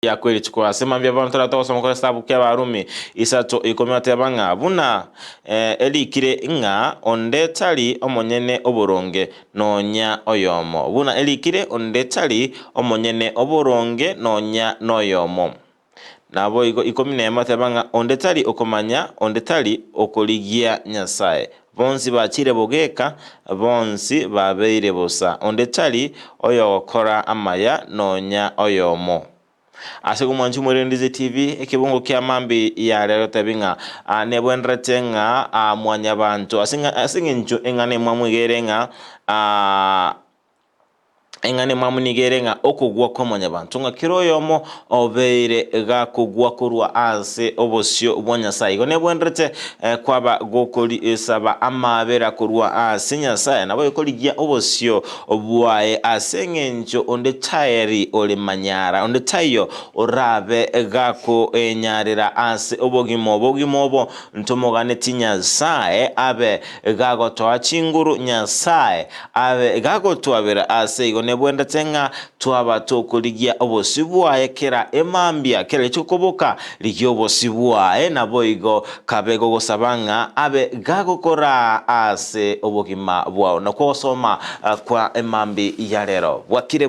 Yakweri chiko ase mambia bono toratogosoma kore esabu ki'Abarumi isato ikomi oteba ng'a buna erikire ng'a onde tari omonyene oboronge nonya oyomo, buna erikire onde tari omonyene oboronge nonya noyomo. Naboigo ikomi nemo oteba ng'a onde tari okomanya, onde tari okorigia Nyasae. Bonsi bachire bogeka, bonsi babeire bosa, onde tari oyogokora amaya nonya oyomo. Ase omwanchi Omwerendize TV, ekebungo kia mambi ya rero tebi ng'a ah, nebwenerete ng'a ah, mwanyabanto ase ng'a- ase eng'encho eng'ana emwamwegere ng'a ah, Eng'ana emwamu nigo ere ng'a okogwa kwa mwanyabanto, ng'a kera oyomo obeire gakogwa korwa ase obosio bwa Nyasae. Igo nebwenerete kwaba gokorisaba amaabera korwa ase Nyasae, nabo ekorigia obosio bwaye ase eng'encho onde tayari ore manyara, onde taiyo orabe gakoenyarera ase obogima obogima obo ntomoganeti Nyasae abe gagotoa chinguru Nyasae Abe gagotwabera ase igo nebwenerete ng'a twaba tokorigia obosio bwaye kera emambia, kera rituko koboka, rigia obosio bwaye, naboigo kabe gogosaba ng'a abe gagokoraa ase obogima bwao. Nakwo ogosoma kwa emambi ya rero. Bwakire buya.